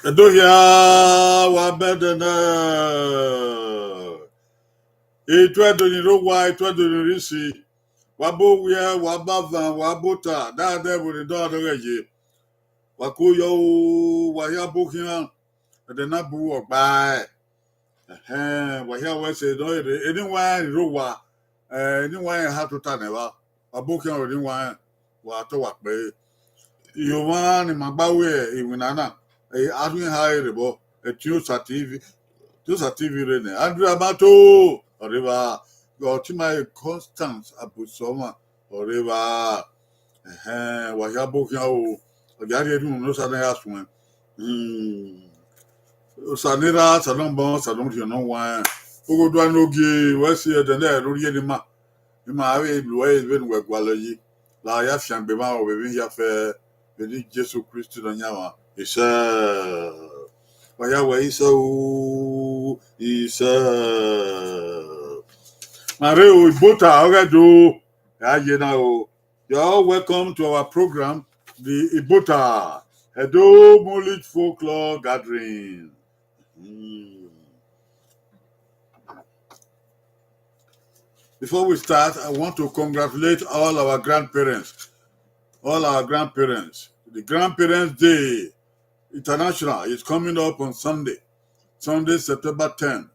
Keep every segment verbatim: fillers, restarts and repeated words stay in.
Ẹdohia, wa bẹdẹ nẹ. Ituẹdo ni rre owa, ituẹdo ni rre isi. Wa bọ owiẹ, wa bọ avan, wa bọ ota, da dẹ vbene dọ adọghẹ ye. Wa ko yọ o, wa hia bọ khian, ẹdẹ na bu ọgbae. Ẹhẹn, wa hia wẹ sẹ nọ rre, eni wa rẹn rre owa, eh, eni wa rẹn ha tota nẹ evba. Wa bọ khian eni wa rẹn, wa tọ wa kpẹre. Iye ọmwa ni ma gba wẹ iwinna na, eh, a rhie ha rre vbọ, eh, Tiosa T V, Tiosa T V rre nẹ. Andrew Amato, ọ rre evba, Ọtẹmai Constance Abusọmwa, ọ rre evba. Ẹhẹn, wa hia bọ khian o, ọ ya rhie erhunmwu ne Osa na ya suẹn. Hmm. Osa ne erha, Osa ne ọmọ, Osa ne orhiọn ne ọ wan. Oghodua ne ogie, wẹ si ẹdẹ ne ẹre rhie ne ima. Ima avbe lu ẹre vbene uwẹ gualọ yi. La ya fiangbe ma vbe emwi hia fẹ, vbene Jesu Kristi Nọyaẹnmwa. Isẹ. Wa ya wẹ isẹ o, isẹ. Ma rre o, Ibota ọghẹ do. A ye na o. You're all welcome to our program, the Ibota Edo Mullich Folklore Gathering. Hmm. Before we start, I want to congratulate all our grandparents. All our grandparents. The Grandparents' Day International is coming up on Sunday, Sunday, September ten.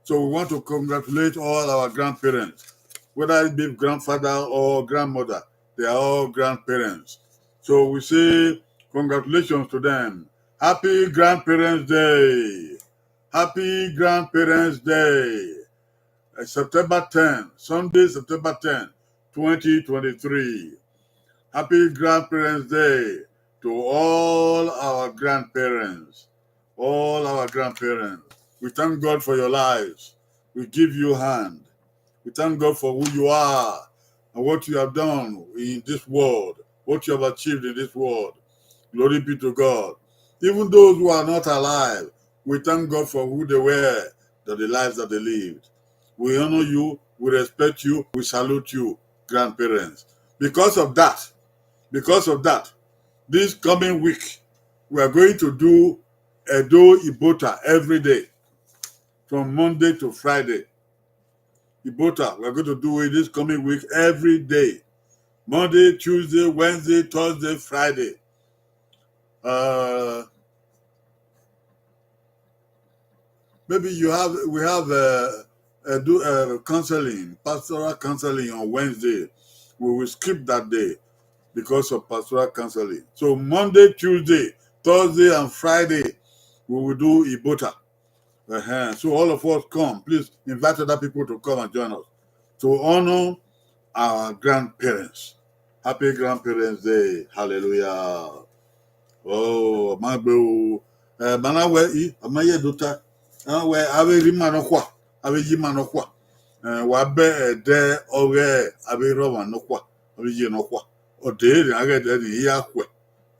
So we want to congratulate all our grandparents, whether it be grandfather or grandmother, they are all grandparents. So we say congratulations to them. Happy Grandparents' Day. Happy Grandparents' Day. Uh, September ten, Sunday, September ten, twenty twenty-three. Happy Grandparents' Day to all our grandparents. All our grandparents. We thank God for your lives. We give you hand. We thank God for who you are and what you have done in this world, what you have achieved in this world. Glory be to God. Even those who are not alive, we thank God for who they were, that the lives that they lived. We honor you, we respect you, we salute you, grandparents. Because of that, because of that, this coming week, we are going to do Edo Ibota every day, from Monday to Friday. Ibota, we are going to do it this coming week every day. Monday, Tuesday, Wednesday, Thursday, Friday. Uh, maybe you have, we have, uh, uh, do, uh, counseling, pastoral counseling on Wednesday. We will skip that day because of pastoral counseling. So Monday, Tuesday, Thursday, and Friday, we will do Ibota. Uh-huh. So all of us come, please invite other people to come and join us to honor our grandparents. Happy Grandparents' Day. Hallelujah. Oh, ma gbe o. Eh, ma na wẹ i, ọ ma ye do ta. A wẹ avbe erha ima nọkhua, avbe iye ima nọkhua. Eh, wa bẹ ẹdẹ ọghe avbe erha ọmwa nọkhua, avbe iye nọkhua. Ọ de rẹn aghẹ ẹdẹ ni ya khuẹ,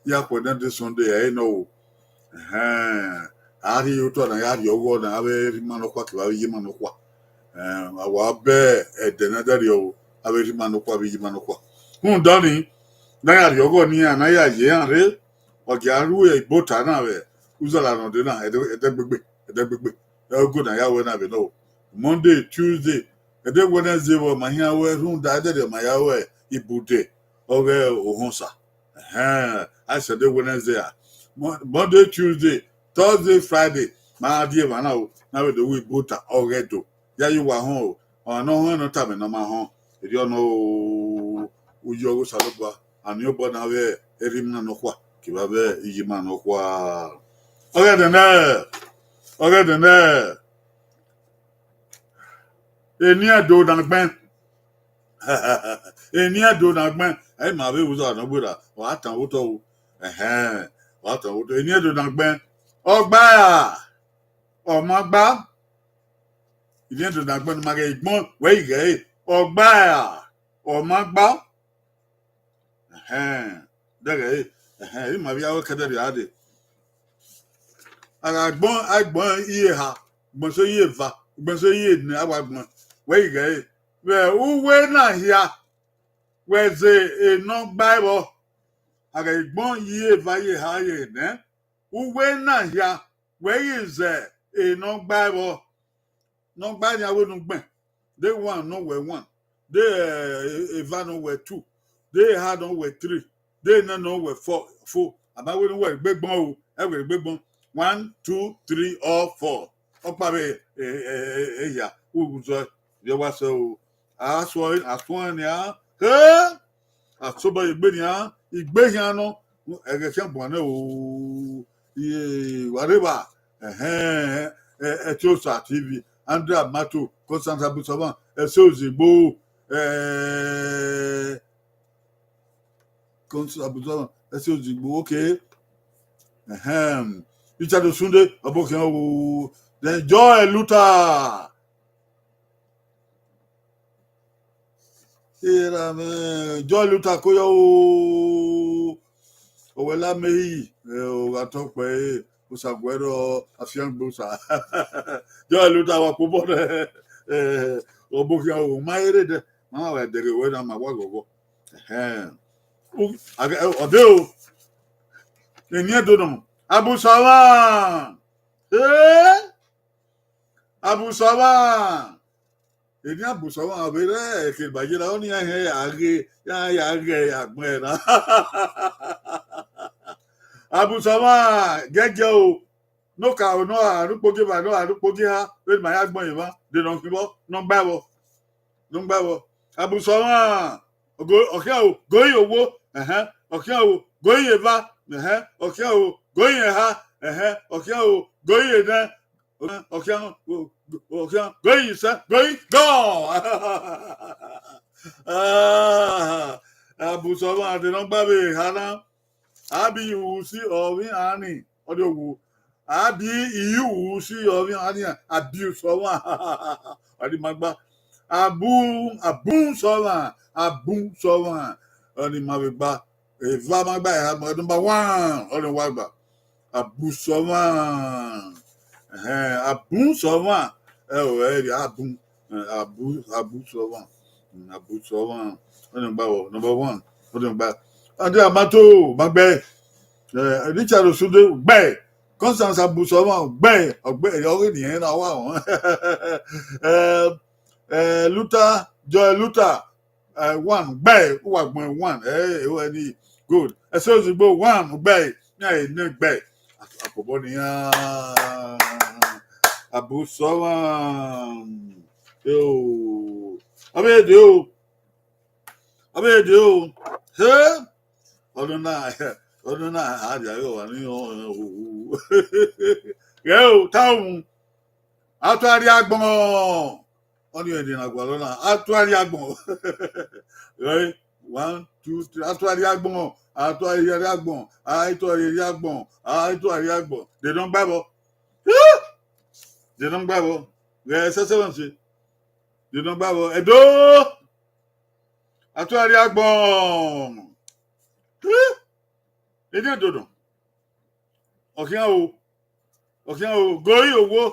ya khuẹ ne de Sunday ẹ nọ o. Ẹhẹn, a rhie otọ na ya rhie ọghọ na avbe erha ima nọkhua kevbe avbe iye ima nọkhua. Eh, a wa bẹ ẹdẹ ne a da rriọ o, avbe erha ima nọkhua, avbe iye ima nọkhua. Rhunmwuda ọnii, ne a ya rhie ọghọ ne iran, ne a ya ye iran rre, ọ gia ru Ibota na vbe uzọla nọ de na, ẹdẹ, ẹdẹgbegbe, ẹdẹgbegbe. Ẹ i go na ya wẹ na vbe nọ o. Monday, Tuesday, ẹdẹ Wednesday vbe ọ ma hia wẹ rhunmwuda ẹdẹrriọ ma ya wẹ ibude ọghe ohọn Osa. Ẹhẹn, a sẹ ẹdẹ Wednesday a. Mo-, Monday, Tuesday, Thursday, Friday, ma a die emwa na o, na vbe do ru Ibota ọghe do. Ya ye uwa họn o, ọmwa ne ọ họn ne ọ tama ne ọ ma họn. Erriọ nọ o, uyi ọghe Osanobua, a ni obọ na avbe erha ima nọkhua, kevbe avbe iye ima nọkhua. Ọghe ẹdẹnẹ, ọghe ẹdẹnẹ, eni Ẹdo na gbẹn. Eni Ẹdo na gbẹn, ẹ i ma vbe uzọla ne ọ gberra, ọ gha tan vbe otọ o. Ẹhẹn, ọ gha tan vbe otọ. Eni Ẹdo na gbẹn, ọ gba ra, ọ ma gba. Eni Ẹdo na gbẹn ne ma ghẹ igbọn, wẹ i ghẹ ẹre, ọ gba ra, ọ ma gba. Ẹhẹn, dẹghẹ ẹre, ẹhẹn, ima vbe ya wẹ kẹdẹrriọ a dee. A gha gbọn, a gbọn iye eha, gbọn sẹ iye eva, gbọn sẹ iye ene, a wa gbọn. Wẹ i ghẹ ẹre, vbe uwu na hia, wẹ zẹ enọ gba ẹvbo. A ghẹ gbọn iye eva, iye eha, iye ene, Uwẹ na hia, wẹ ghi zẹ e nọmba ẹvbo. Nọmba nian wẹ ne u gbẹn. De one ne ọ wẹ one. De, eh, eva ne ọ wẹ two. De eha ne ọ wẹ three. De nine ne ọ wẹ four, four. A ma wẹ ne u wẹ egbe gbọn o, ẹ wẹ egbe gbọn. One, two, three, or four. Ọkpa vbe, eh, eh, eh, eh, hia, u zọ, yọ wa sẹ o. A suẹn, a suẹn nian. He! A sobọ ye egbe nian, igbe khian nọ, ẹghẹ khian buan nẹ o. Iye, wa rre evba, ẹhẹn, ẹ, Ẹtin Osa T V, Andrew Amato, Constance Abusọmọ, Ẹse Ozigbo, eh, Constance Abusọmọ, Ẹse Ozigbo, okay. Ẹhẹn. Richard Osunde, ọbokhian o. Then Joy Luther. Era mẹ, Joy Luther koyọ o. Owẹ la mẹ yi, ẹ, o gha tọ kpẹ, e, Osa guẹ rọ, afiangbe Osa. Joy Luther wa kpobọ nẹ, ẹ, ọbokhian o, ma ere dẹ, ma wa dẹghe wẹ na ma wa ghọghọ. Ẹhẹn. U, a ghe, ọ de o. Eni Ẹdo nọ, Abusọmọ. Eh? Abusọmọ. Eni Abusọmọ vbe rẹ ẹkẹ ba ye na, ọni ya hẹn ya ghe, ya, ya ghe ya gbẹn na. Abusọmọ, gẹgẹ o. Ne ọ ka nọ a, ne ukpogi eva, nọ a, ne ukpogi eha, vbene ma ya gbẹn emwa, de nọ khin vbọ, nọmba ẹvbo. Nọmba ẹvbo. Abusọmọ, ọkhian o, goyi owo, ẹhẹn, ọkhian o, goyi eva, ẹhẹn, ọkhian o, goyi eha, ẹhẹn, ọkhian o, goyi enẹ, ọkhian o, ọkhian, goyi isẹ, goyi gọ. Ah, Abusọmọ, de nọmba vbe eha na. A bi ru si ọvbi iran ni, ọ de wu. A bi iru si ọvbi iran ni, Abusọmọ. Ọ ni ma gba. Abu, Abusọmọ, Abusọmọ. Ọ ni ma vbe gba. Eva ma gba, eha ma, number one, ọ ni wa gba. Abusọmọ. Ẹhẹn, Abusọmọ. Ẹ o, ẹ rhie Abu. Eh, Abu, Abusọmọ. Mm, Abusọmọ. Ọ ni gba wọ, number one. Ọ ni gba. Andrew Amato, ma gbẹ. Eh, Richard Osunde, gbẹ. Constance Abusọmọ, gbẹ. Ọgbẹ, ọghe ni ẹ na wa wọn. Eh, eh, Luther, Joy Luther, eh, one, gbẹ. Uwa gbọn one. Eh, eh, ẹni, good. Ẹse Ozigbo, one, gbẹ. Ya, eh, ne gbẹ. Akobọ nian. Abusọmọ. Yo. Abede o. Abede o. He. Ọdún náà, ọdún náà, a di ayọ wa ní ọ̀hún. Ghẹ o, táwọn. Atuari agbọn. Ọ ni ẹdẹ na gualọ na. Atuari agbọn. Right? One, two, three. Atuari agbọn. Atuari agbọn. Atuari agbọn. Atuari agbọn. De nọmba ẹvbo. De nọmba ẹvbo. Ghẹ sẹsẹ wọn se. De nọmba ẹvbo. Ẹdo. Atuari agbọn. Eni Ẹdo nọ. Ọkhian o. Ọkhian o. Goyi owo.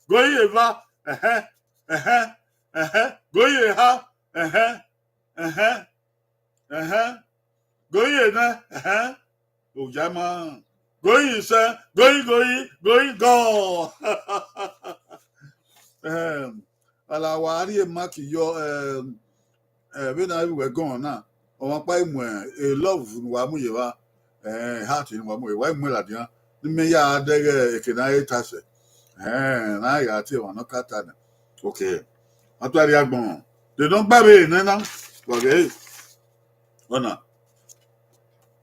Goyi eva. Ẹhẹn. Ẹhẹn. Ẹhẹn. Goyi eha. Ẹhẹn. Ẹhẹn. Ẹhẹn. Goyi enẹ. Ẹhẹn. Ojama. Goyi isẹ. Goyi, goyi, goyi gọ. Ehm, ala wa rhie mark yọ, ehm, eh, vbene a ru ẹgọn na, ọmwa ọkpa i mu, eh, love ne uwa mu ye evba, eh, heart ne uwa mu ye, wa i mu ladian, ne imẹ ya dẹghe eke ne a i ta sẹ, eh, ne a gha tie emwa ne ọ ka ta nẹ. Okay. Atuari agbọn, de nọmba vbe nẹ na, wa ghe, ọna.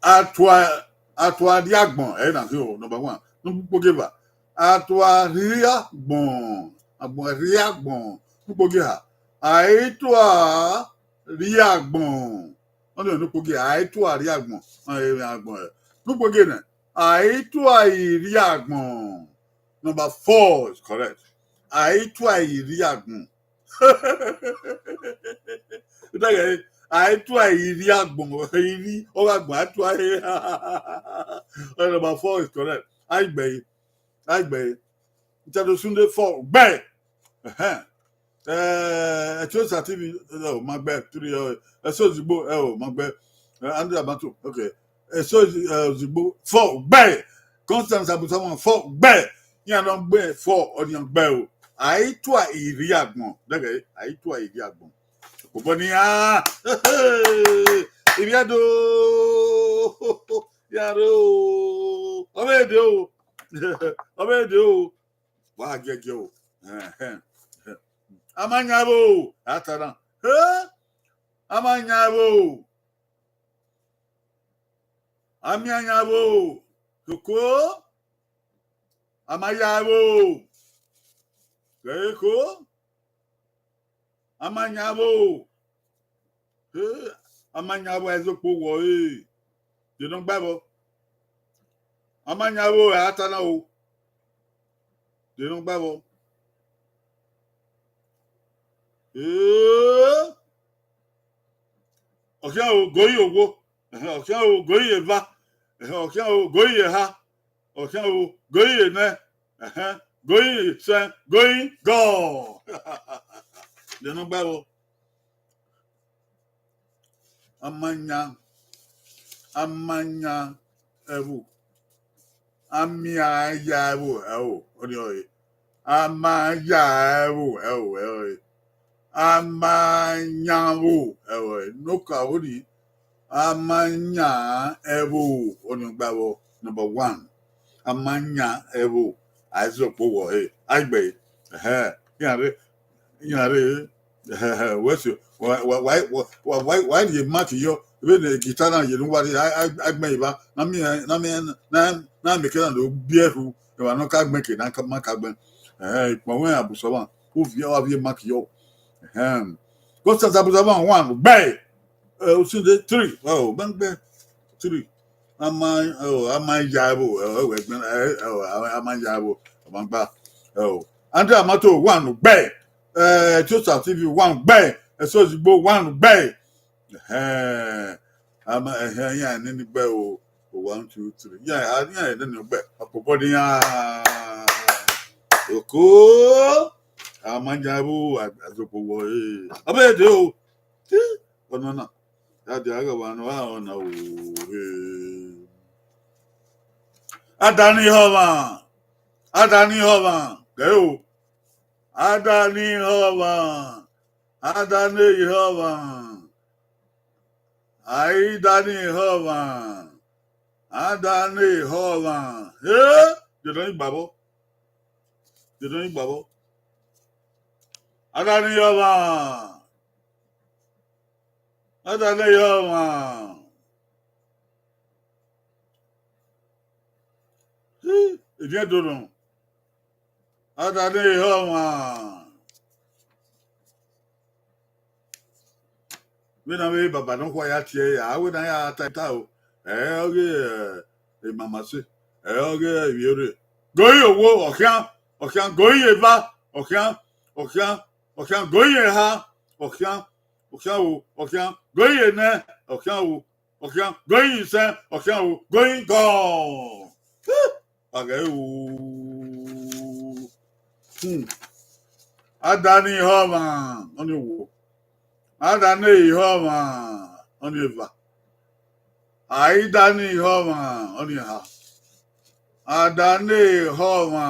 Atua, atuari agbọn, ẹ na khin o, number one. Ne u kpokpoghe eva. Atuari agbọn, agbọn rri agbọn, ne u kpokpoghe eha. Aituari agbọn. Ọni ne u kpokpoghe, aituari agbọn. Agbọn, ẹ. Ne u kpokpoghe nẹ. Aituari rri agbọn. Number four is correct. Aituari rri agbọn. Aituari rri agbọn, irri, ọ gha gbọn, aituari. Number four is correct. Aigbe, aigbe. Richard Osunde four, gbe. Ẹhẹn. Eh, Etiosa T V, ẹ o, ma gbẹ, three, ẹ o, Ẹse Ozigbo, ẹ o, ma gbẹ. Eh, Andrew Amato, okay. Eso, eh, Ozigbo, four, gbẹ. Constance Abusama, four, gbẹ. Iran nọ gbe four, ọni ọ gbẹ o. A i tua irri agbọn, dẹghẹ, a i tua irri agbọn. Obọ ni a, ivbiẹ do, ya ro, ọ vbe de o, ọ vbe de o, wa giẹgiẹ o. Ẹhẹn. A ma yan ẹvbo, a ta na. He? A ma yan ẹvbo. A miẹn yan ẹvbo. Koko. A ma ya ẹvbo. Koko. A ma yan ẹvbo. He, a ma yan ẹvbo, Aizọkpo wọ, e. De nọ gba ẹvbo. A ma yan ẹvbo, a ta na o. De nọ gba ẹvbo. E. Ọ khian o, goi ye owo. Ẹhẹn, ọ khian o, goi ye eva. Ẹhẹn, ọ khian o, goi ye eha. Ọ khian o, goi ye enẹ. Ẹhẹn, goi ye isẹn, goi gọ. De nọ gba ẹvbo. A ma yan, a ma yan ẹvbo. A miẹn ya ẹvbo, ẹo, ọni ọre. A ma ya ẹvbo, ẹo, ẹo. A ma yan ẹvbo, ẹo, ẹo. Noka vboni, a ma yan ẹvbo, ọni ọ gba ẹvbo, number one. A ma yan ẹvbo, Aizọkpo wọ, e, a i gbe, ẹhẹn, iran rre, iran rre, ẹhẹn, wẹ si, wa, wa, wa rhie mark yọ, vbene guitar na ye ne uwa rhie, a, a, a gbẹn evba, na miẹn, na miẹn, na, na miẹn ekẹ na do gbe ẹrhu, emwa ne ọ ka gbẹn ke na ka, ma ka gbẹn. Ẹhẹn, ikpọnmwẹ Abusama, u viẹ, wa viẹ mark yọ. Ẹhẹn. Constance Abusama, one, gbẹ. Eh, Osunde, three. Oh, gbẹngbẹ, three. A ma, oh, a ma ya ẹvbo, eh, eh, ẹgbẹn, eh, eh, oh, a ma ya ẹvbo, a ma gba, oh. Andrew Amato, one, gbẹ. Eh, Etiosa T V, one, gbẹ. Eso Ozigbo, one, gbẹ. Ẹhẹn. A ma, ẹhẹn, iran nene gbe o, one, two, three. Iran, iran nene gbe. Ọkpọkpọ ni iran. Oko. A ma ya ẹvbo, Aizọkpo wọ, e. Ọ vbe de o. Ti, ọna na. Ya dia gha wa nọ, a ọna o, e. Ada ni họmwa. Ada ni họmwa. Gẹ o. Ada ni họmwa. Ada ne họmwa. Aida ni họmwa. Ada ne họmwa. He, de nọ gba ẹvbo. De nọ gba ẹvbo. Ada ni họmwa. Ada ne họmwa. Hi, ediẹn do nọ. Ada ne họmwa. Vbene avbe baba nọkhua ya tie ẹre, a wẹ ne a ya ta ta o. Ẹ ọghe, eh, emama se, ẹ ọghe ivbiorre. Goi ye owo, ọ khian, ọ khian, goi ye eva, ọ khian, ọ khian, ọ khian, goi ye eha, ọ khian, ọ khian o, ọ khian, goi ye enẹ, ọ khian o, ọ khian, goi ye isẹn, ọ khian o, goi gọ. A ghẹ ru. Hmm. Ada ni họmwa, ọni owo. Ada ne họmwa, ọni eva. Aida ni họmwa, ọni eha. Ada ne họmwa,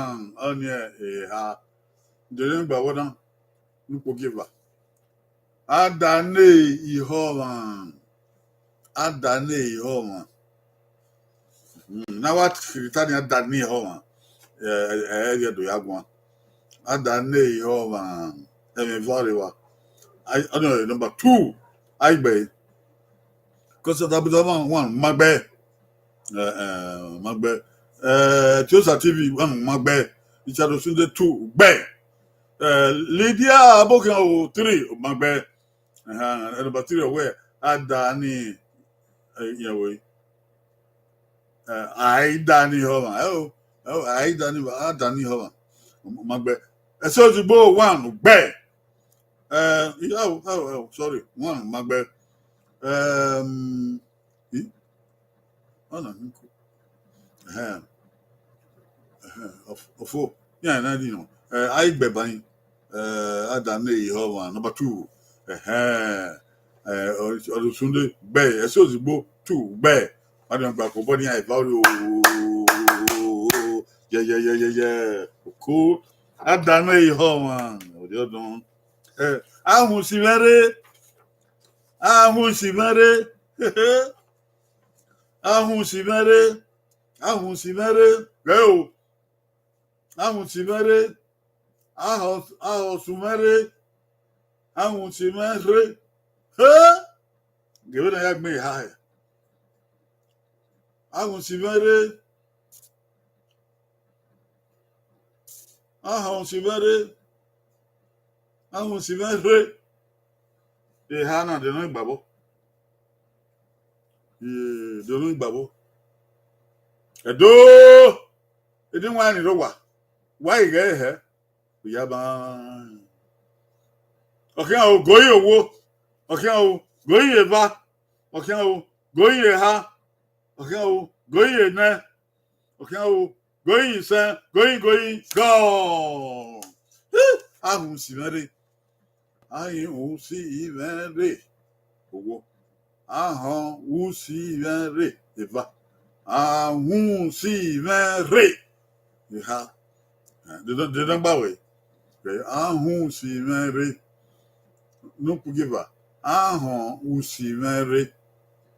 ọni eha. Dene gba ẹvbo na, ne ukpogieva. Ada ne ihọmwa. Ada ne ihọmwa. Hmm, na wa kiri ta ni ada ne ihọmwa. Ẹ, ẹ, ẹ, ẹ, do ya guan. Ada ne ihọmwa. Ẹmwẹ eva rre wa. Ai, ọni number two. Aigbe. Kọsọta Abusama, one, ma gbe. Eh, eh, ma gbe. Eh, Etiosa T V, one, ma gbe. Richard Osunde, two, gbe. Eh, Lydia Abokian o, three, ma gbe. Ẹhẹn, number three, wẹ, ada ni, eh, yẹn wẹ. Eh, aida ni họmwa. Eh, o, eh, o, aida ni, ada ni họmwa. Ma gbe. Eso Ozigbo, one, gbe. Eh, oh, oh, oh, sorry, one, ma gbe. Um, i? Ọna ni ko. Ẹhẹn. Ẹhẹn, of-, ofo. Iran na di nọ. Eh, Aigbe ba yin. Eh, ada ne ihọmwa, number two. Ẹhẹn. Eh, Ọ-, Ọdunsunde, gbe. Eso Ozigbo, two, gbe. Ọnọkpa, obọ ne iran eva rre o. Yẹ, yẹ, yẹ, yẹ, yẹ. Oko. A da nọ ehe ọmwa. Orhiọdọn. Eh, ahunmwu si mwẹ rre. Ahunmwu si mwẹ rre. Ahunmwu si mwẹ rre. Ahunmwu si mwẹ rre. Ghẹ o. Ahunmwu si mwẹ rre. Ahọ, ahọ su mwẹ rre. Ahunmwu si mwẹ rre. He! Ghe vbene a ya gbẹn eha hẹ. Ahunmwu si mwẹ rre. Ahunmwu si mwẹ rre. Ahunmwu si mwẹ rre. Eha na de nọ igbavbọ. Ee, de nọ igbavbọ. Ẹdo! Edi wan ni rre owa. Wa i ghẹ hẹ. Uyaba. Ọ khian o, goi owo. Ọ khian o, goi eva. Ọ khian o, goi eha. Ọ khian o, goi enẹ. Ọ khian o, goi isẹn, goi, goi, gọ. Ahunmwu si mwẹ rre. Ahunmwu si mwẹ rre. Owo. Ahunmwu si mwẹ rre. Eva. Ahunmwu si mwẹ rre. Eha. Eh, de nọ, de nọ gba wẹ. Ahunmwu si mwẹ rre. Ne ukpoghieva. Ahunmwu si mwẹ rre.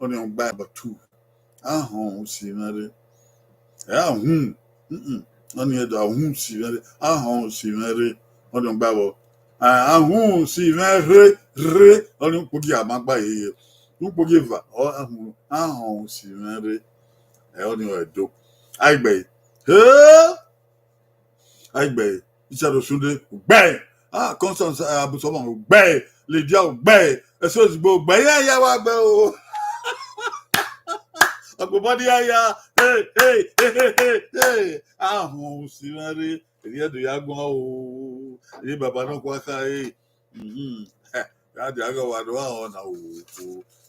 Ọnii ọ gba number two. Ahunmwu si mwẹ rre. Ẹ, ahunmwu. Mm-mm. Ọnii ẹdẹ, ahunmwu si mwẹ rre. Ahunmwu si mwẹ rre. Ọnii ọ gba vbọ. Ah, ahunmwu si mwẹ rre, rre. Ọnii ukpoghieva ma gba yeye. Ukpoghieva, ọ, ahunmwu, ahunmwu si mwẹ rre. Ẹ, ọnii ọ Ẹdo. Aigbe. He! Aigbe, Richard Osunde, ugbẹe. Ah, Constance, eh, Abusọmọ, ugbẹe. Lydia, ugbẹe. Ẹse Ozugbo, ugbẹe. Iran ya wa gbe o. Agbobọ ni ya ya. Hey, hey, hey, hey, hey, hey. Ahunmwu si mwẹ rre. Erriọ Ẹdo ya guan o. Erriọ baba nọkhua khare. Mhm. Ya dia ghe wa do ha họn na o.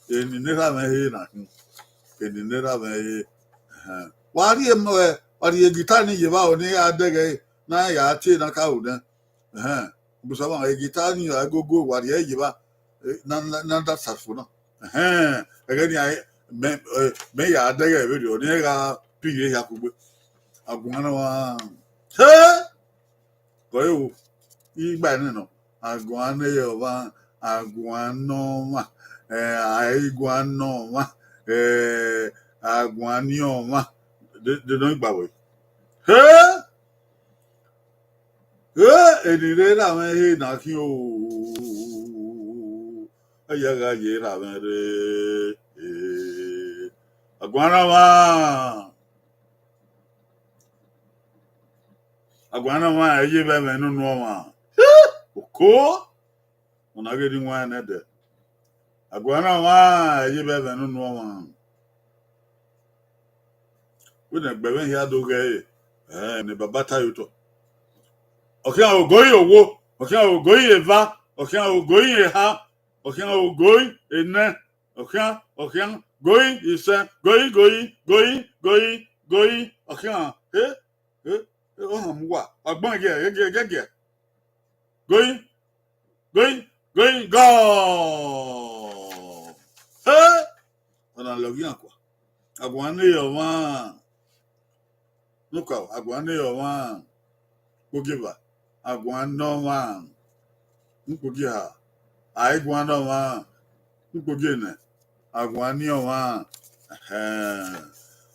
Eni ne erha mwẹ he na khin. Eni ne erha mwẹ he. Ẹhẹn. Wa rhie mẹ, wa rhie guitar ni ye evba o, ne a dẹghe na ya tie na ka ru nẹ. Ẹhẹn. Abusọmọ, guitar ni a gogo, wa rhie ye evba, eh, na, na, na da saxophone na. Ẹhẹn. Ẹghẹ ni a, mẹ, eh, mẹ ya dẹghe vberriọ, ne a gha pighe hia kugbe. Aguan na wa. He! Kọ e o, igba nẹ nọ. Aguan ne ọmwa, aguan ne ọmwa, eh, aiguan ne ọmwa, eh, aguan ni ọmwa. De, de nọ igba wẹ. He! He! Eni ne erha mwẹ he na khin o. Ẹ ya gha ye erha mwẹ rre. Eh, aguan na wa. Aguan na wa, ẹ ye vbe ẹmwẹ ne unu ọmwa. Oko! Ọna ghe ne I wan nẹdẹ. Aguan na wa, ẹ ye vbe ẹmwẹ ne unu ọmwa. Wẹ ne ẹgbẹe mwẹ hia do ghẹ ẹre, ẹ, ne baba ta ye otọ. Ọ khian o, goi owo, ọ khian o, goi eva, ọ khian o, goi eha, ọ khian o, goi enẹ, ọ khian, ọ khian, goi isẹn, goi, goi, goi, goi, goi, ọ khian, he, he, he, ọ họn mu uwa, wa gbẹn giẹ, giẹ, giẹ, giẹ. Goi, goi, goi, gọ! He! Ọna lọghian kua. Aguan ne ọmwa. Nuka, aguan ne ọmwa. Ukpoghieva, aguan ne ọmwa. Ukpoghieva, aiguan ne ọmwa. Ukpoghienẹ, aguan ne ọmwa. Ẹhẹn.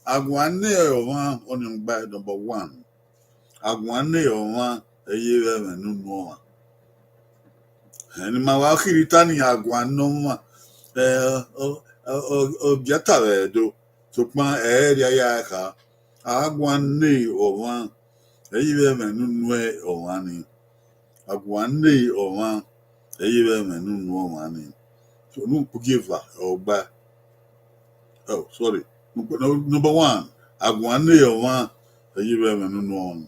Aguan ne ọmwa, ọnii gba number one. Aguan ne ọmwa, ẹ ye vbe ẹmwẹ ne unu ọmwa. Ẹhẹn, ne ima wa khirhi ta ni aguan ne ọmwa. Ẹ, ọ, ọ, ọ, ọ gie ta vbe Ẹdo, sokpan ẹ i rhie ya kha. Aguan ne ọmwa, ẹ ye vbe ẹmwẹ ne unu ọmwa ni. Aguan ne ọmwa, ẹ ye vbe ẹmwẹ ne unu ọmwa ni. So, ne ukpoghieva ọ gba. Oh, sorry. Number, no, number one, aguan ne ọmwa, ẹ ye vbe ẹmwẹ ne unu ọmwa ni.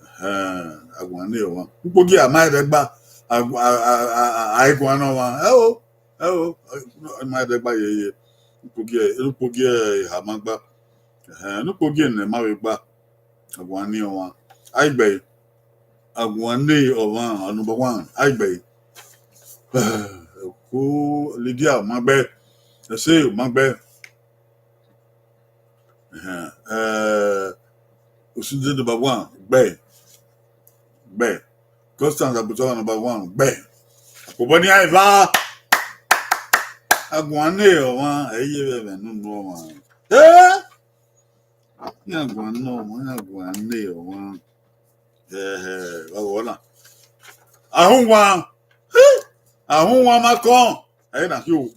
Ẹhẹn, aguan ne ọmwa. Ukpoghieva ma rre ẹgba, agu-, a, a, a, a, aiguan ne ọmwa. Ẹ o, ẹ o, ma rre ẹgba yeye. Ukpoghieva, ukpoghieva eha ma gba. Ẹhẹn, ne ukpoghienẹ ma vbe gba. Aguan ne ọmwa. Aigbe. Aguan ne ọmwa, number one. Aigbe. Ko Lydia, ma gbe. Ẹse, ma gbe. Osunde number one, gbẹ. Gbẹ. Constance Abutọmwa number one, gbẹ. Akpobọ ni a eva. Aguan ne ọmwa, ẹ i ye vbe ẹmwẹ ne unu ọmwa. Eh? Iran guan ne ọmwa, iran guan ne ọmwa. Ẹhẹ, wa vbọ na. Ahunmwu, ahunmwu ma kọn. Ẹ na khin o.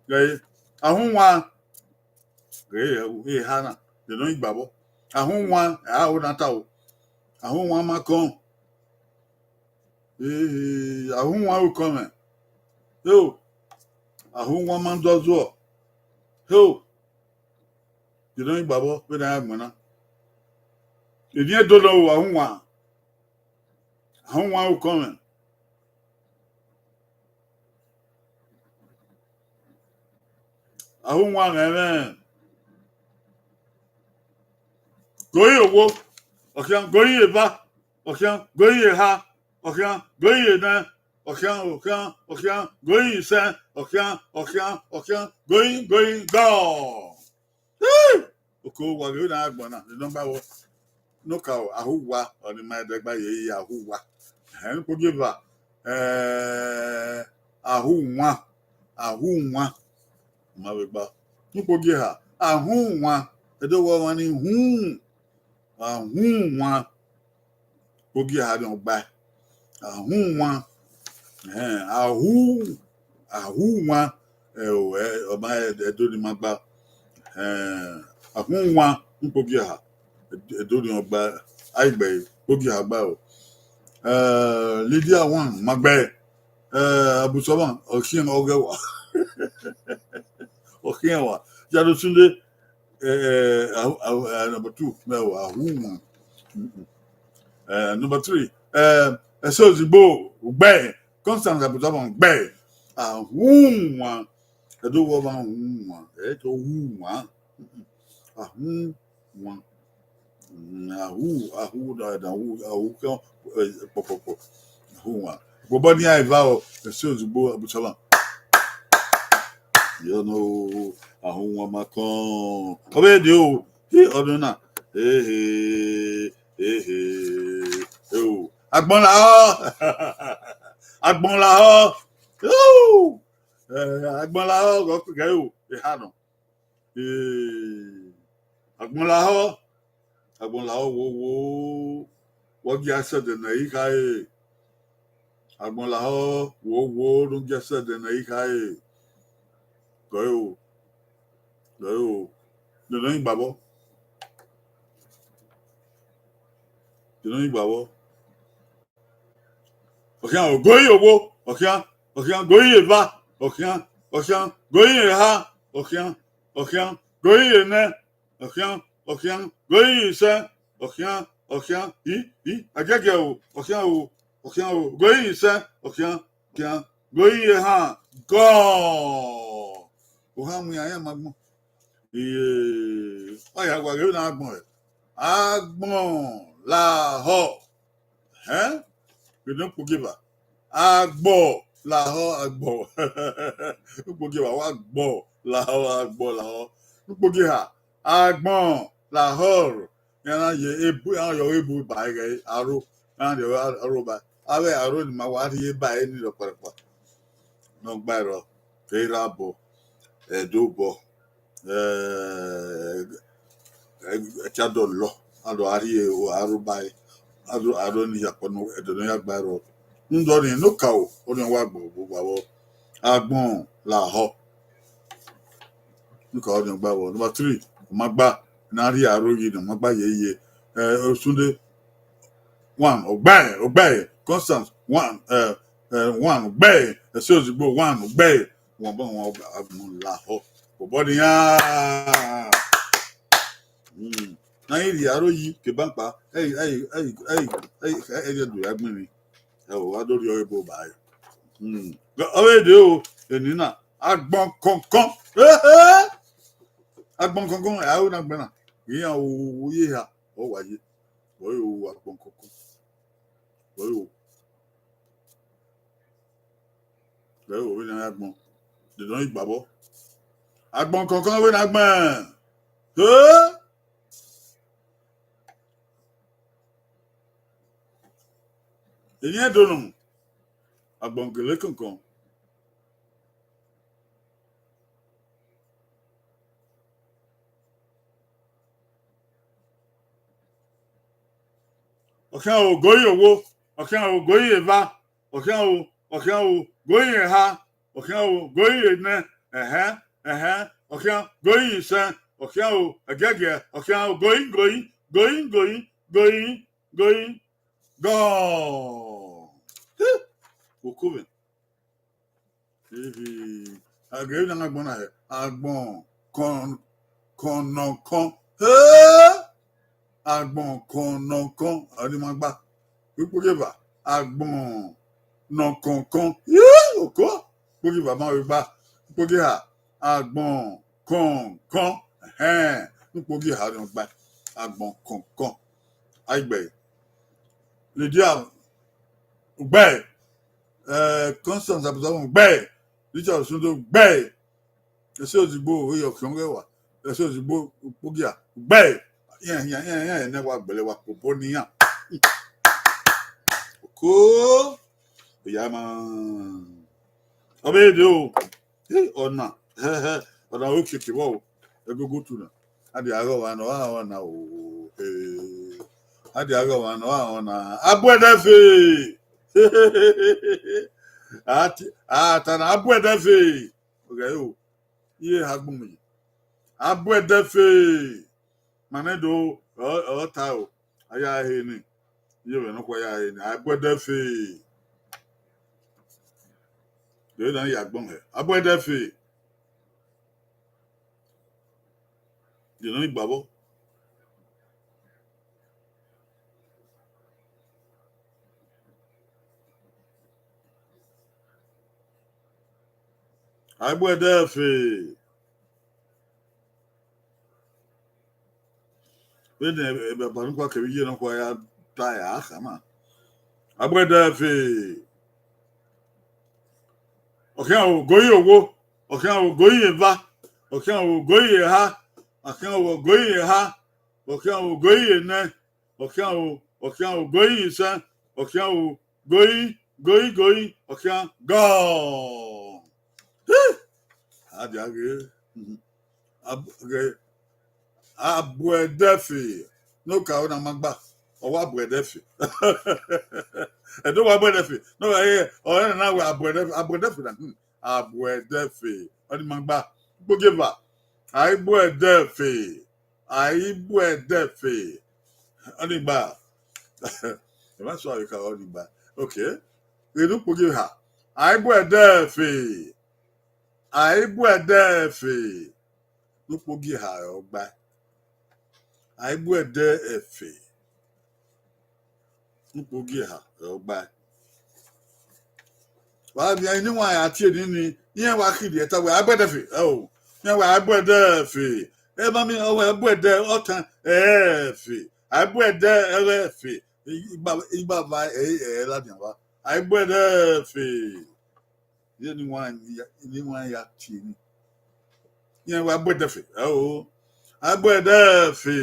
Ẹ, ahunmwu. Ẹ, eha na, de nọ igbavbọ. Ahunmwu, ẹ, a ho na ta o. Ahunmwu ma kọn. Ee, ahunmwu ru kọn mwẹ. Eo, ahunmwu ma dọzuọ. Eo, de nọ igbavbọ, vbene a ya gbọn na. Eni ẹdẹ do nọ o, ahunmwu. Ahunmwu ru kọn mwẹ. Ahunmwu mwẹ mwẹ. Goi ye owo, ọ khian, goi ye eva, ọ khian, goi ye eha, ọ khian, goi ye enẹ, ọ khian, ọ khian, ọ khian, goi ye isẹn, ọ khian, ọ khian, ọ khian, goi, goi, gọ. Oko wa ghe na agbọn na, ne nọmba wọ. Nokaro, ahunmwu, ọni ma ẹdẹgba ye, ye ahunmwu. Ẹhẹn, ne ukpogieva, eh, ahunmwu, ahunmwu. Ma vbe gba. Ne ukpogieha, ahunmwu, ẹdẹ wọ ọmwa ni hun. Ahunmwu. Ukpogieha ni ọ gbae. Ahunmwu. Ẹhẹn, ahu, ahunmwu. Ẹ o, ẹ, ọ ma ẹdẹ do ni ma gba. Ẹhẹn, ahunmwu, ukpogieha. Ẹdẹ do ni ọ gba, a i gbe ukpogieha gba o. Eh, Lydia one, ma gbe. Eh, Abusọmwa, ọ khian ọghe wa. Ọ khian wa. Ya do sunde, eh, eh, ahu-, ahu-, eh, number two, mẹ o, ahunmwu. Mm-mm. Eh, number three, eh, Ẹse Ozigbo, ugbẹ, Constance Abutọmwa, ugbẹ, ahunmwu, ẹdẹ wọ ọmwa ahunmwu, ẹ to ahunmwu, mm-mm. Ahunmwu. Mm, ahu, ahu, da, da, ahu, ahu, khian, eh, kpọkpọkpọ. Ahu wa. Gbọbọ ni a eva o, Ẹse Ozigbo, Abusọmwa. Yọ nọ, ahunmwu ma kọn. Ọ vbe de o, hi, ọ nọ na. Ehe, ehe, eo. Agbọn lahọ. Agbọn lahọ. Eo. Eh, agbọn lahọ, gọ kẹkẹ o, eha nọ. Eh, agbọn lahọ, agbọn lahọ wo wo, wa gie sẹdẹ ne I khare. Agbọn lahọ wo wo, ne u gie sẹdẹ ne I khare. Gọ ẹre o, gọ ẹre o, de nọ igbavbọ. De nọ igbavbọ. Ọ khian, goi ye owo, ọ khian, ọ khian, goi ye eva, ọ khian, ọ khian, goi ye eha, ọ khian, ọ khian, goi ye enẹ, ọ khian, ọ khian, goi ye isẹn, ọ khian, ọ khian, i, i, agiagia o, ọ khian o, ọ khian o, goi ye isẹn, ọ khian, ọ khian, goi ye eha, gọ. Ohan mu iran ma gbọn. Iye, ọ ya wa ghe na agbọn rẹ. Agbọn lahọ. Ẹn? Vbene ukpogieva. Agbọ lahọ agbọ. Ukpogieva wa gbọ lahọ agbọ lahọ. Ukpogieha. Agbọn lahọ. Iran na ye ebu, iran yọ ebu ba ẹghẹ aro. Iran yọ aro ba. Avbe aro ni ma wa rhie ba ẹre ni rhọkparekpa. Ne ọ gba ẹrọ, Erabọ, Ẹdobọ, eh, eh, Ẹtiadọlọ, a do a rhie aro ba ẹre, a do, aro ni ya kpọ nọ, ẹdẹ ne ọ ya gba ẹrọ. Rhunmwuda ọnii, Nokaro, ọnii wa gbọ, gbọ, gbọ, agbọn lahọ. Nokaro ọnii gba vbọ. Number three, ọ ma gba, ne a rhie aro yi, ne ọ ma gba ye ye. Eh, Osunde, one, Ogbae, Ogbae, Constance, one, eh, eh, one, Ogbae, Ẹse Ozigbo, one, Ogbae, wọn bọ wọn agbọn lahọ. Obọ nian. Mm. Na i rhie aro yi, ke ban kpa, ẹi, ẹi, ẹi, ẹi, ẹi, ẹi, ẹi, ẹi, do ya gbinrin. Ẹ o, wa do rhie ọre ebo ba ẹre. Mm. Ọ vbe de o, eni na, agbọn kọnkọn. Ehe! Agbọn kọnkọn, ẹ, aro na gbẹn na. Iran o, o ye ha, ọ wa ye. Ọ ye o, agbọn kọnkọn. Ọ ye o. Ẹ o, vbene a ya gbọn. Dede ọnii gba vbọ. Agbọn kọnkọn vbene a gbẹn. He! Eyẹn do nọ, agbọn gele kọnkọn. Ọ khian o, goi owo, ọ khian o, goi eva, ọ khian o, ọ khian o, goi eha, ọ khian o, goi enẹ, ẹhẹn, ẹhẹn, ọ khian goi isẹn, ọ khian o, ẹgiẹgiẹ, ọ khian o, goi, goi, goi, goi, goi, goi, gọ. Okove. Ehe, a ghe na agbọn na hẹ, agbọn kọn, kọnnọkọn. He! Agbọn kọnnọkọn, ọni ma gba. Ukpogieva, agbọn nọkọnkọn. Ye, oko. Ukpogieva ma vbe gba. Ukpogieha, agbọn kọnkọn. Ẹhẹn, ukpogieha ọni ọ gba. Agbọn kọnkọn. Aigbe. Lydia, ugbẹe. Eh, Constance Abusabon, ugbẹe. Richard Osundo, ugbẹe. Ẹse ozigbo, oye ọkiọnghẹ wa. Ẹse ozigbo, ukpogia, ugbẹe. Iran, iran, iran, iran, ne wa gbele wa kpo obọ ne iran. Oko, oya ma. Ọ vbe de o. Eh, ọna, hẹhẹ, ọna ọre okiekie vbọ o. Ẹgogo tu na. A dia ghe ọmwa ne ọ gha rẹn ọna o. Eh, a dia ghe ọmwa ne ọ gha rẹn ọna. Abuẹdẹfe. A ti, a ta na, abuẹdẹfe. Ọghẹ o, iye ha gbọn mu yi. Abuẹdẹfe. Ma nẹ do, ọ, ọ ta o. A ya he ni. Iye vbe nọkhua ya he ni. Abuẹdẹfe. De na ya gbọn hẹ. Abuẹdẹfe. De na ni gba vbọ. Abuẹdẹfe. Vbene eba nọkhua kevbe iye nọkhua ya ta ẹre, a khama. Abuẹdẹfe. Ọ khian o, goi owo, ọ khian o, goi eva, ọ khian o, goi eha, ọ khian o, goi eha, ọ khian o, goi enẹ, ọ khian o, ọ khian o, goi isẹn, ọ khian o, goi, goi, goi, ọ khian gọ. Hi! A dia ghe. Mhm. Ab-, ghe, abuẹdẹfe. Ne okaro na ma gba, ọ wa abuẹdẹfe. Ẹdẹ wa abuẹdẹfe. Ne ọ wa, eh, ọ rẹn na wẹ abuẹdẹfe, abuẹdẹfe na, hmm, abuẹdẹfe. Ọni ma gba. Ukpogieva. Abuẹdẹfe. Abuẹdẹfe. Ọni gba. Ẹ ma sọ avbe ka ọni gba. Okay. Ghe ne ukpogieva. Abuẹdẹfe. Abuẹdẹfe. Ne ukpogieva ọ gba. Abuẹdẹfe. Ne ukpogieva ọ gba. Wa via ni wa ya tie ni ni, iran wa khirhi ẹta wẹ abuẹdẹfe. Ẹ o. Iran wẹ abuẹdẹfe. Ẹ ma mi, ọ wẹ abuẹdẹ ọtan ẹfe. Abuẹdẹfe. Igba, igba va, ẹ, ẹ, ladian va. Abuẹdẹfe. Ye ni wa ya, ni wa ya tie ni. Iran wẹ abuẹdẹfe. Ẹ o. Abuẹdẹfe.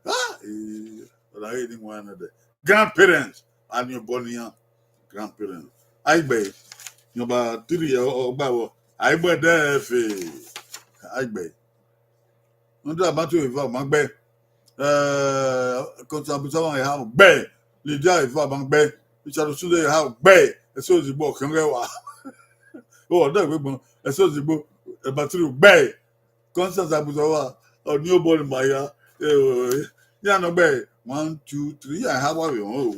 Ah, eh, ọna ghe ni wa na dẹ. Grandparents, a ni obọ ne iran. Grandparents. Aigbe, number three, ọ, ọ gba vbọ. Abuẹdẹfe. Aigbe. Nọdọ abato eva ma gbe. Eh, Constance Abusabon eha gbe. Lydia eva ma gbe. Richard Osundo eha gbe. Ẹse ozigbo ọkiọnghẹ wa. O, ọdọ egbe gbọn. Ẹse ozigbo, eba three gbe. Constance Abusabon, ọni obọ ne ma ya. Eh, o, iran nọ gbe. One, two, three. Iran eha wa vbe họn o.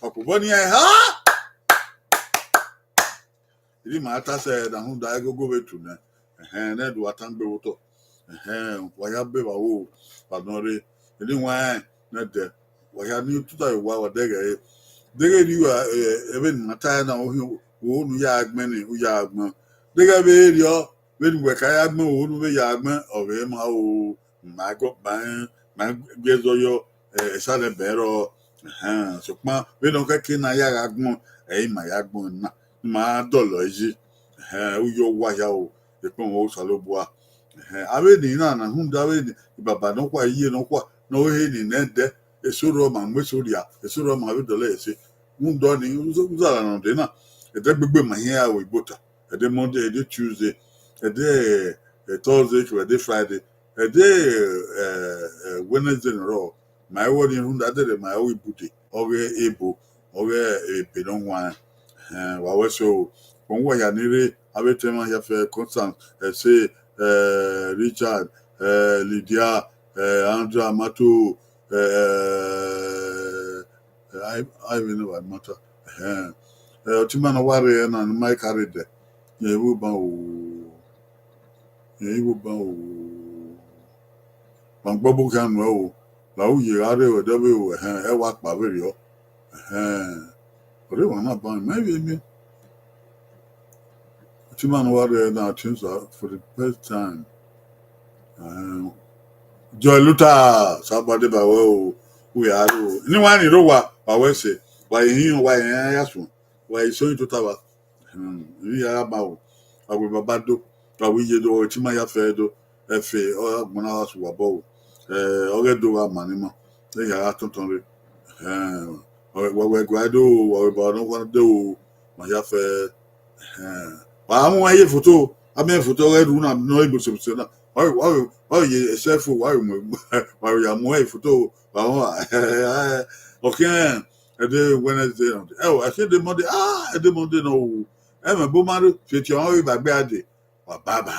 Ọkpobọ ne iran eha. Iri ma ta sẹ na rhunmwuda ẹgogo vbe tu nẹ. Ẹhẹn, ne ẹdẹ wa tangbe vbe otọ. Ẹhẹn, wa ya be vbe aro, wa nọ rre. Eni wan nẹdẹ, wa ya ni tuta ye owa, wa dẹghe ẹre. Deghẹ erriọ uwa, eh, vbene ima ta ẹre na, okhian, unu ya gbẹn ni, u ya gbẹn. Deghẹ vbe erriọ, vbene uwẹ ka ya gbẹn, unu vbe ya gbẹn, ọ vbe ma o, ma gọ, ma, ma gie ẹzọ yọ, eh, esa nẹ bẹn rrọọ. Ẹhẹn, sokpan vbene ọ kẹke na ya gha gbọn, ẹ i ma ya gbọn na, ma dọlọ ẹre yi. Ẹhẹn, u yọ owa hia o, ekpẹn mwẹ Osanobua. Ẹhẹn, avbe eni na, na rhunmwuda avbe eni, ibaba nọkhua, iye nọkhua, ne ọ he eni nẹdẹ, eso rrọọ ma mu eso rria, eso rrọọ ma vbe dọlọ ẹre ẹse. Rhunmwuda ọnii, uzara ne ọ dee na, ẹdẹ gbegbe ma hia ru igbota. Ẹdẹ Monday, ẹdẹ Tuesday, ẹdẹ, eh, Thursday, ẹdẹ Friday, ẹdẹ, eh, eh, Wednesday ne ọ rrọọ, ma i wẹ ọnii, rhunmwuda ẹdẹrẹ ma i ru ibude, ọghe ebo, ọghe ebe ne ọ huanrẹn. Ẹhẹn, wa wẹ so, uwa ya ni rre, avbe etẹn mwa hia fẹ, Constance, Ẹse, eh, Richard, eh, Lydia, eh, Andra, Mato, eh, eh, ai, ai vbene wa ma ta. Ẹhẹn. Eh, ọtẹn ima ne ọ wa rre na, ne ima i ka rre dẹ, irẹn i vbe ban o, irẹn i vbe ban o. Ma gbọbọ khian nuẹn o, la u ye gha rre, ẹdẹ ọvbehe o, ẹhẹn, ẹ wa kpa vberriọ. Ẹhẹn, ọ rre emwa na ban, ima i vbe miẹn. Ọtẹn ima ne ọ wa rre na, ọtẹn sa for the first time. Ẹhẹn, Joy Luther, Osanobua deba ruẹ o, u ya rre o. Ne iwinna ni rre owa, wa wẹ ẹse, wa ye hin, wa ye hin ya suẹn, wa ye so hin tota vba. Hmm, I ya gha ma o, wa wẹ baba do, wa wẹ iye do, ọtẹn ima hia fẹ do, ẹfe, ọ gha gbọnọ gha sẹ uwa obọ o. Eh, ọghe do gha ma ne ima, ne ya gha tọntọn rre. Ẹhẹn, wa wẹ ẹguae do, wa wẹ baba nọkhua do, ma hia fẹ. Ẹhẹn, wa mu ẹre ye foto, a miẹn foto ọghe ru na ne ọ i gbe osẹmwẹsẹ na, wa vbe, wa vbe, wa vbe ye selfie, wa vbe mu, wa vbe ya mu ẹre foto, wa vbe, ọ khian ẹdẹ Wednesday, ẹo, a si ẹdẹ Monday, ah, ẹdẹ Monday nọ ru, ẹmwẹ ebo ma rre, fietiẹ ọmwa vbe ba gbe a dee, wa bye bye.